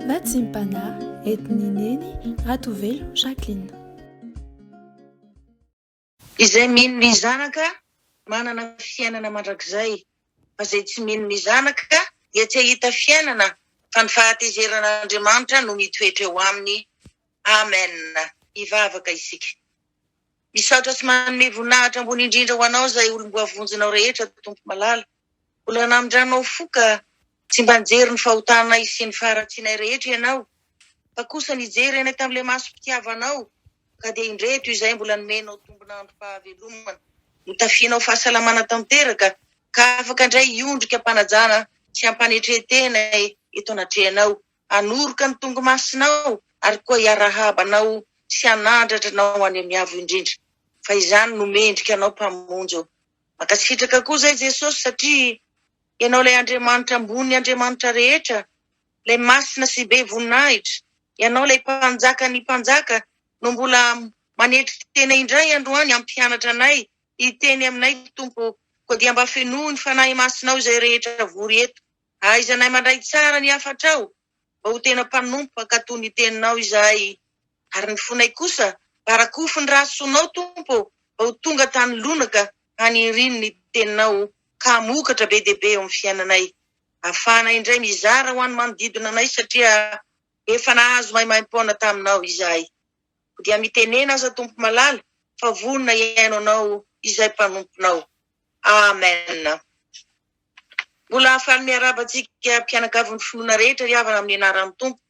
Vatsim-panahy entin'i Neny Ratovelo Jacqueline. Izay mino ny Zanaka manana fiainana mandrakizay, fa izay tsy mino ny Zanaka dia tsy hahita fiainana fa ny fahatezeran'Andriamanitra no mitoetra eo aminy. Amen. Hivavaka isika. Misaotra sy manome voninahitra ambony indrindra ho Anao izay olom-boavonjinao rehetra Tompo malala. Mbola namindranao fo ka tsy mba nijery ny fahotanay sy ny faharatsianay rehetra Ianao, fa kosa nijery anay tamin'ilay masom-pitiavanao, ka dia indreto izay mbola nomenao tombon'androm-pahavelomana, notafianao fahasalamana tanteraka, ka afaka indray hiondrika am-panajana sy am-panetren-tena eto anatrehanao, hanoroka ny tongo-masinao ary koa hiarahaba anao sy hanandratra anao any amin'ny Avo Indrindra, fa izany no mendrika anao Mpamonjy ô. Mankasitraka koa izay Jesosy satria Ianao ilay Andriamanitra ambonin'ny andriamanitra rehetra, ilay masina sy be voninahitra, Ianao ilay Mpanjakan'ny mpanjaka no mbola manetry tena indray androany hampianatra anay, hiteny aminay Tompo ô. Koa dia mba fenoy ny Fanahy Masinao izay rehetra vory eto. Ahaizanay mandray tsara ny hafatrao, mba ho tena mpanompo hankatò ny teninao izahay. Ary ny fonay kosa, mba rakofy ny rasoanao, Tompo ô, mba ho tonga tany lonaka haniriny ny teninao ka hamokatra be dia be eo amin'ny fiainanay. Ahafahanay indray mizara ho an'ny manodidina anay satria efa nahazo maimaimpoana taminao izahay. Koa dia mitenena aza Tompo malala fa vonona hihaino anao izay mpanomponao. Amen. Mbola faly miarahaba antsika mpianakavin'ny finoana rehetra ry havana amin'ny anaran'ny Tompo.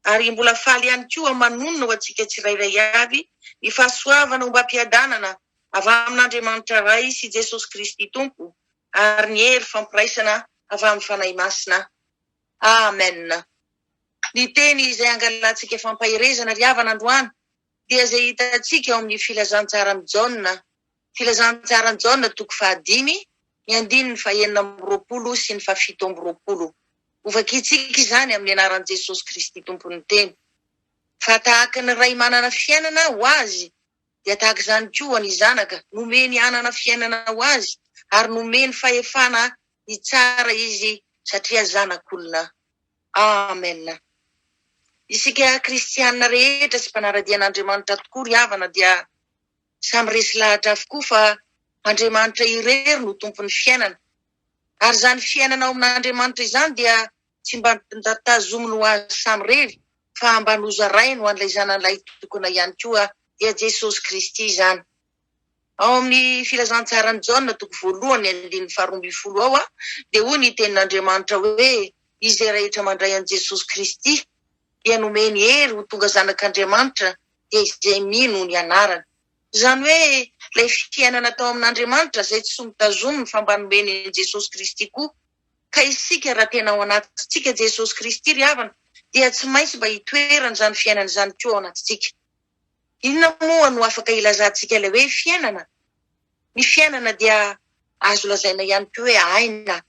Ary mbola faly ihany koa manonona ho antsika tsirairay avy ny fahasoavana ombam-piadanana avy amin'Andriamanitra Ray sy Jesosy Kristy Tompo ary ny hery fampiraisana avy amin'ny Fanahy Masina. Amen. Ny teny izay angalantsika fampaherezana ry havana androany dia izay hitantsika ao amin'ny Filazantsaran'i Jaona, Filazantsaran'i Jaona toko fahadimy, ny andininy fahenina amby 20 sy ny fahafito amby 20. Hovakintsika izany amin'ny anaran'i Jesosy Kristy Tompon'ny Teny. Fa tahaka ny Ray manana fiainana ho Azy, dia tahaka izany koa ny Zanaka, nomeny hanana fiainana ho Azy, ary nomeny fahefana hitsara Izy, satria Zanak'olona. Amen. Isika kristiana rehetra sy mpanara-dia an'Andriamanitra tokoa ry havana dia samy resy lahatra avokoa fa Andriamanitra irery no tompon'ny fiainana. Ary izany fiainana ao amin'Andriamanitra izany dia tsy mba tazominy ho azy samirery fa mba nozarainy ho an'ilay Zanany Lahitokana ihany koa dia Jesosy Kristy izany. Ao amin'ny Filazantsaran'i Jaona toko voalohany andininy faharoa ambin'ny folo ao dia hoy ny tenin'Andriamanitra hoe izay rehetra mandray an'i Jesosy Kristy dia nomeny hery ho tonga zanak'Andriamanitra dia izay mino ny anarany. Izany hoe ilay fiainana tao amin'Andriamanitra izay tsy notazominy fa mba nomeny an'i Jesosy Kristy koa. Ka isika raha tena ao anatintsika Jesosy Kristy ry havana dia tsy maintsy mba hitoeran'izany fiainana izany koa ao anatintsika. Inona moa no afaka ilazantsika ilay hoe fiainana? Ny fiainana dia azo lazaina ihany koa hoe aina.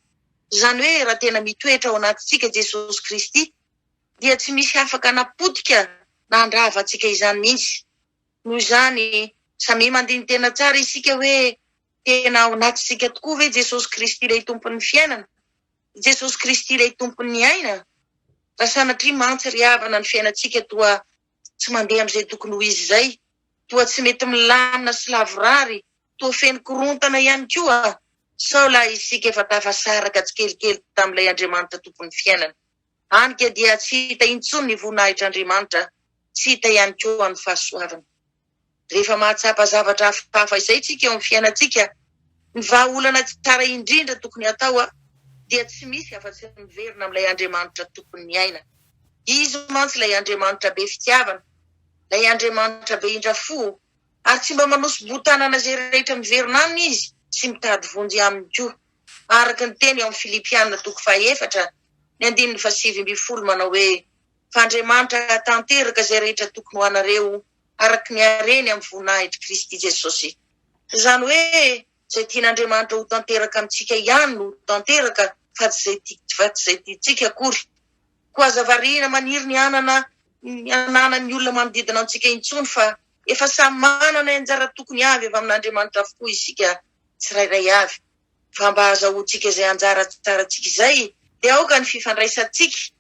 Izany hoe raha tena mitoetra ao anatintsika Jesosy Kristy dia tsy misy afaka hanapotika na handrava antsika izany mihitsy. Noho izany, samia mandini-tena tsara isika hoe tena ao anatintsika tokoa ve Jesosy Kristy ilay Tompon'ny fiainana? Jesosy Kristy ilay Tompon'ny aina? Raha sanatria mantsy ry havana ny fiainantsika toa tsy mandeha amin'izay tokony ho izy izay, toa tsy mety milamina sy lavorary, toa feno korontana ihany koa, sao lahy isika efa tafasaraka tsikelikely tamin'ilay Andriamanitra Tompon'ny fiainana. Hany ka dia tsy hita intsony ny voninahitr'Andriamanitra, tsy hita ihany koa ny fahasoavany. Rehefa mahatsapa zavatra hafahafa izay isika eo amin'ny fiainantsika, ny vahaolana tsara indrindra tokony hatao dia tsy misy afa-tsy ny miverina amin'ilay Andriamanitra Tompon'ny aina. Izy mantsy ilay Andriamanitra be fitiavana, ilay Andriamanitra be indra-fo, ary tsy mba manosi-boho-tanana izay rehetra miverina aminy Izy sy mitady vonjy aminy koa. Araka ny teny ao amin'ny Filipiana toko fahaefatra, ny andininy fahasivy ambin'ny folo manao hoe, Fa Andriamanitra hahatanteraka izay rehetra tokony ho anareo araka ny hareny amin'ny voninahitr'i Kristy Jesosy. Izany hoe izay tian'Andriamanitra ho tanteraka amintsika ihany no ho tanteraka fa tsy izay fa tsy izay tiantsika akory. Koa aza variana maniry ny hanana ny hananan'ny olona manodidina antsika intsony fa efa samy manana ny anjara tokony avy avy amin'Andriamanitra avokoa isika tsirairay avy. Fa mba hahazahoantsika izay anjara tsarantsika izay dia aoka ny fifandraisantsika.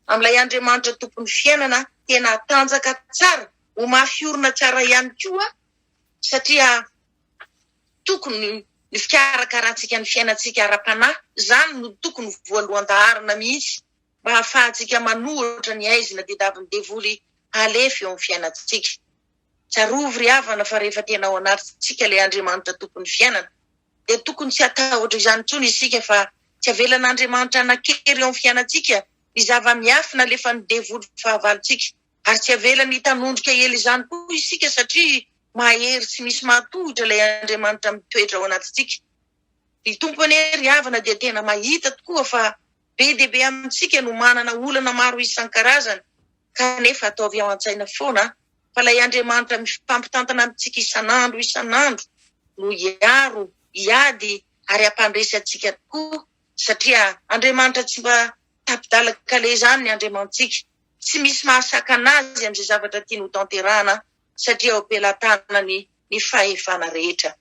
amin'ilay Andriamanitra Tompon'ny fiainana tena hatanjaka tsara, ho mafy orina tsara ihany koa satria tokony ny fikarakarantsika ny fiainantsika ara-panahy, izany no tokony ho voalohan-daharana mihitsy mba hahafahantsika manohitra ny haizina tediavin'ny devoly halefa eo amin'ny fiainantsika. Tsarovy ry havana fa rehefa tena ao anatintsika ilay Andriamanitra Tompon'ny fiainana dia tokony tsy hatahotra izany intsony isika fa tsy avelan'Andriamanitra hanan-kery eo amin'ny fiainantsika ny zava-miafina alefan'ny devoly fahavalontsika ary tsy avelany hitanondrika ela izany koa isika satria mahery tsy misy mahatohitra ilay Andriamanitra mitoetra ao anatintsika. Ny Tompo anie ry havana dia tena mahita tokoa fa be dia be amintsika no manana olana maro isan-karazany kanefa ataovy ao an-tsaina foana fa ilay Andriamanitra mifampitantana amintsika isan'andro isan'andro no hiaro, hiady ary hampandresy antsika tokoa satria Andriamanitra tsy mba tapi-dalan-kaleha izany ny Andriamanitsika, tsy misy mahasakana azy amin'izay zavatra tiany hotanterahana satria eo am-pelatanany ny fahefana rehetra.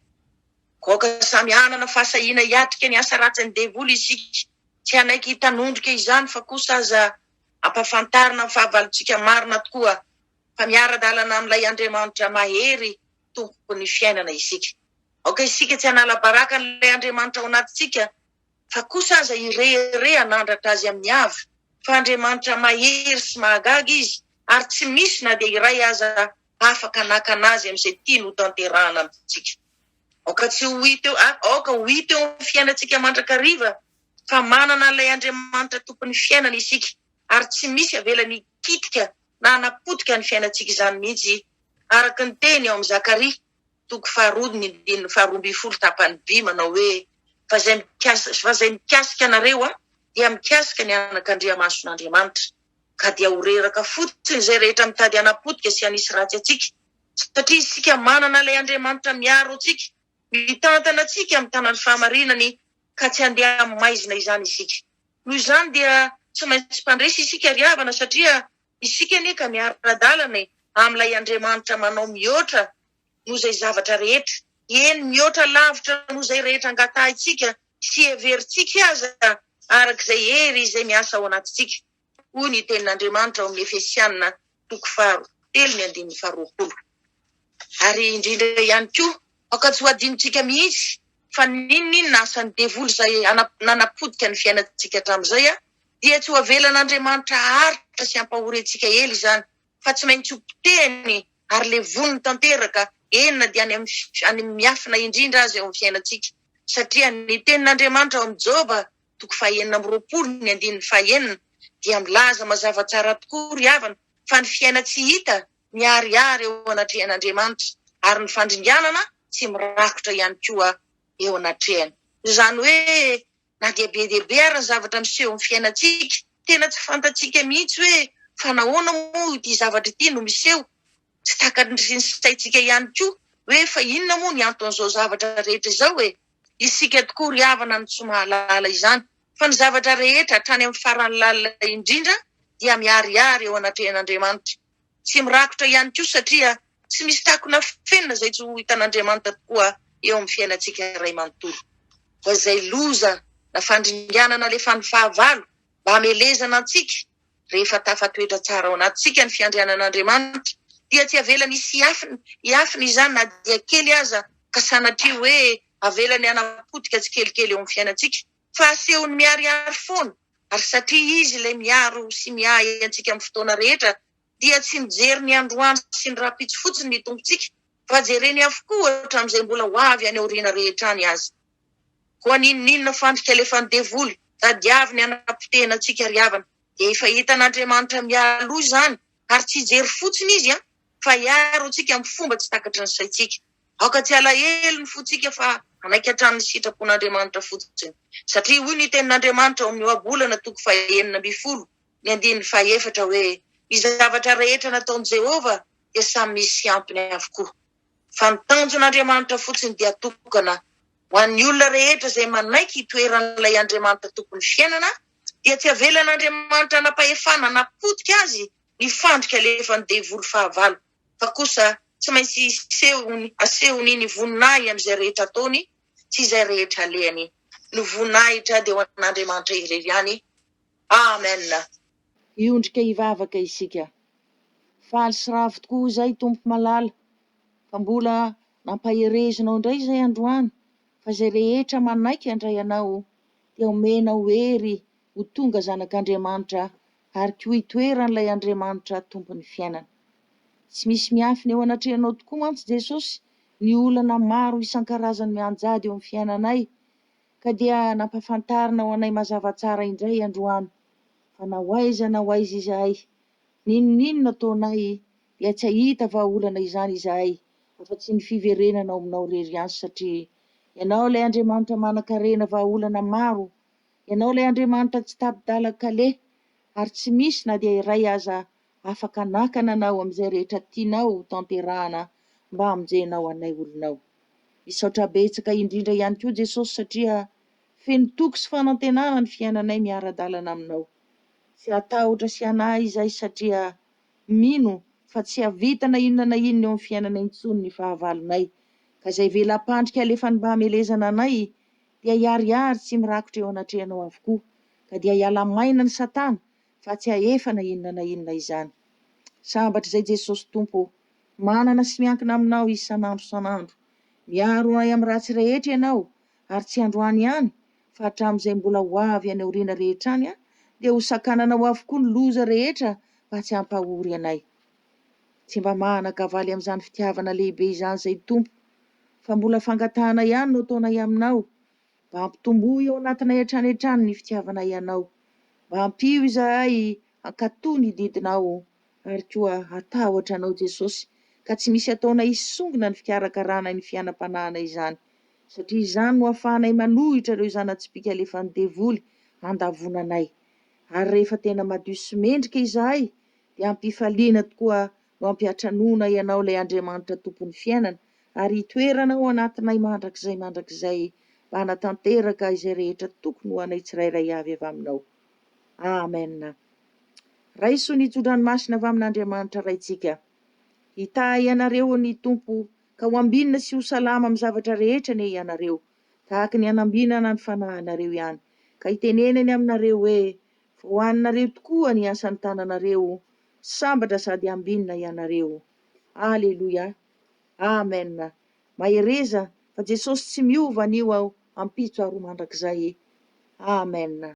Aoka samy hanana fahasahiana hiatrika ny asa ratsin'ny devoly isika, tsy hanaiky hitanondrika izany fa kosa aza ampafantarina ny fahavalontsika marina tokoa fa miara-dalana amin'ilay Andriamanitra mahery Tompon'ny fiainana isika. Aoka isika tsy hanala baraka an'ilay Andriamanitra ao anatintsika fa kosa aza hirehareha hanandratra Azy amin'ny avo fa Andriamanitra mahery sy mahagaga Izy ary tsy misy na dia iray aza afaka hanakana Azy amin'izay tiany hotanterahana amintsika. Aoka tsy ho hita eo, aoka ho hita eo amin'ny fiainantsika mandrakariva fa manana an'ilay Andriamanitra Tompon'ny fiainana isika ary tsy misy avelany hikitika na hanapotika ny fiainantsika izany mihitsy araka ny teny ao amin'ny Zakaria toko faharoa ny andininy faharoa ambinifolo tapany B manao hoe fa izay mikasika fa izay mikasika anareo dia mikasika ny anakandriamason'Andriamanitra ka dia ho reraka fotsiny izay rehetra mitady hanapotika sy hanisy ratsy antsika satria isika manana ilay Andriamanitra miaro antsika mitantana antsika amin'ny tanan'ny fahamarinany ka tsy handeha amin'ny maizina izany isika. Noho izany dia tsy maintsy mpandresy isika ry havana satria isika anie ka miara-dalana e amin'ilay Andriamanitra manao mihoatra noho izay zavatra rehetra, eny mihoatra lavitra noho izay rehetra angatahintsika sy heverintsika aza araka izay hery izay miasa ao anatintsika, hoy ny tenin'Andriamanitra ao amin'ny Efesiana toko faha telo ny andininy faha 20. Ary indrindra ihany koa, aoka tsy ho adinontsika mihitsy fa n'inon'inona asan'ny devoly izay nanapotika ny fiainantsika hatramin'izay dia tsy ho avelan'Andriamanitra haharitra sy hampahory antsika ela izany fa tsy maintsy ho potehiny ary levoniny tanteraka, eny na dia any amin'ny miafina indrindra aza eo amin'ny fiainantsika. Satria ny tenin'Andriamanitra ao amin'ny Joba toko fahenina amby 20 ny andininy fahenina dia milaza mazava tsara tokoa ry havana fa ny fiaina-tsy hita miharihary eo anatrehan'Andriamanitra ary ny fandringanana tsy mirakotra ihany koa eo anatrehany. Izany hoe na dia be dia be ary ny zavatra miseho amin'ny fiainantsika, tena tsy fantatsika mihitsy hoe fa nahoana moa ity zavatra ity no miseho, tsy takatry ny saintsika ihany koa hoe fa inona moa ny anton'izao zavatra rehetra izao e! Isika tokoa ry havana no tsy mahalala izany fa ny zavatra rehetra hatrany amin'ny farany lalina indrindra dia miharihary eo anatrehan'Andriamanitra. Tsy mirakotra ihany koa satria tsy misy takona afenina izay tsy ho hitan'Andriamanitra tokoa eo amin'ny fiainantsika iray manontolo. Koa izay loza na fandringanana alefan'ny fahavalo mba hamelezana antsika rehefa tafatoetra tsara ao anatintsika ny fiandrianan'Andriamanitra dia tsy avelany hisy hiafina izany na dia kely aza ka sanatria hoe avelany hanapotika tsikelikely eo amin'ny fiainantsika fa asehony miharihary foana ary satria Izy ilay miaro sy miahy antsika amin'ny fotoana rehetra dia tsy mijery ny androany sy ny rahampitso fotsiny ny Tompontsika fa jereny avokoa hatramin'izay mbola ho avy any aoriana rehetra any aza. Koa n'inon'inona fandrika alefan'ny devoly tadiaviny hanapotehina antsika ry havana dia efa hitan'Andriamanitra mialoha izany ary tsy hijery fotsiny Izy an fa hiaro antsika amin'ny fomba tsy takatry ny saintsika. Aoka tsy halahelo ny fontsika fa hanaiky hatrany ny sitrapon'Andriamanitra fotsiny. Satria hoy ny tenin'Andriamanitra ao amin'ny Ohabolana toko faha-16 ny andininy fahaefatra hoe, Ny zavatra rehetra nataon'i Jehovah dia samy misy antony avokoa. Fa ny tanjon'Andriamanitra fotsiny dia tokana, ho an'ny olona rehetra izay manaiky hitoeran'ilay Andriamanitra Tompon'ny fiainana, dia tsy avelan'Andriamanitra hanam-pahefana hanapotika azy ny fandrika alefan'ny devoly fahavalo, fa kosa tsy maintsy hisehony, asehony ny voninahiny amin'izay rehetra ataony sy izay rehetra alehany. Ny voninahitra dia ho an'Andriamanitra irery ihany. Amen. Hiondrika hivavaka isika. Faly sy ravo tokoa izahay Tompo malala fa mbola nampaherezinao indray izay androany fa izay rehetra manaiky handray Anao dia omenao hery ho tonga zanak'Andriamanitra ary koa hitoeran'ilay Andriamanitra Tompon'ny fiainana. Tsy misy miafina eo anatrehanao tokoa mantsy Jesosy ny olana maro isan-karazany mianjady eo amin'ny fiainanay ka dia nampahafantarinao anay mazava tsara indray androany fa na ho aiza na ho aiza izahay, n'inon'inona ataonay dia tsy hahita vahaolana izany izahay afa-tsy ny fiverenana ao aminao irery ihany satria Ianao ilay Andriamanitra manan-karena vahaolana maro, Ianao ilay Andriamanitra tsy tapi-dalan-kaleha ary tsy misy na dia iray aza afaka hanakana Anao amin'izay rehetra tianao ho tanterahana mba hamonjenao anay olonao. Misaotra betsaka indrindra ihany koa Jesosy satria feno toky sy fanantenana ny fiainanay miara-dalana aminao. Tsy hatahotra sy hanahy izahay satria mino fa tsy hahavita na inona na inona eo amin'ny fiainanay intsony ny fahavalonay, ka izay vela-pandrika alefany mba hamelezana anay dia hiharihary tsy mirakotra eo anatrehanao avokoa, ka dia hiala maina ny satana fa tsy hahefa na inona na inona izany. Sambatra izay Jesosy Tompo ô, manana sy miankina aminao isan'andro isan'andro. Miaro anay amin'ny ratsy rehetra Ianao, ary tsy androany ihany, fa hatramin'izay mbola ho avy any aoriana rehetra any, dia ho sakananao avokoa ny loza rehetra mba tsy hampahory anay. Tsy mba manan-kavaly amin'izany fitiavana lehibe izany izay Tompo, fa mbola fangatahana ihany no ataonay aminao, Mba ampitomboy ao anatinay hatrany hatrany ny fitiavanay Anao. Mba ampio izahay hankatò ny didinao ary koa hatahotra Anao Jesosy ka tsy misy ataonay hisongona ny fikarakarana ny fiainam-panahinay izany satria izany no ahafahanay manohitra ireo zana-tsipìka alefan'ny devoly handavoana anay. Ary rehefa tena madio sy mendrika izahay dia am-pifaliana tokoa no hampiantranoana Ianao ilay Andriamanitra Tompon'ny fiainana ary hitoerana ao anatinay mandrakizay mandrakizay mba hanatanteraka izay rehetra tokony ho anay tsirairay avy avy Aminao. Amen. Raiso ny tso-dranomasina avy amin'Andriamanitra Raintsika. Hitahy anareo ny Tompo ka ho ambinina sy ho salama amin'ny zavatra rehetra anie ianareo, tahaka ny hanambinana ny fanahinareo ihany, ka hitenenany aminareo hoe, Voahaninareo tokoa ny asan'ny tananareo, sambatra sady ambinina ianareo. Aleloia. Amen. Mahereza fa Jesosy tsy miova anio aho ampitso ary ho mandrakizay. Amen.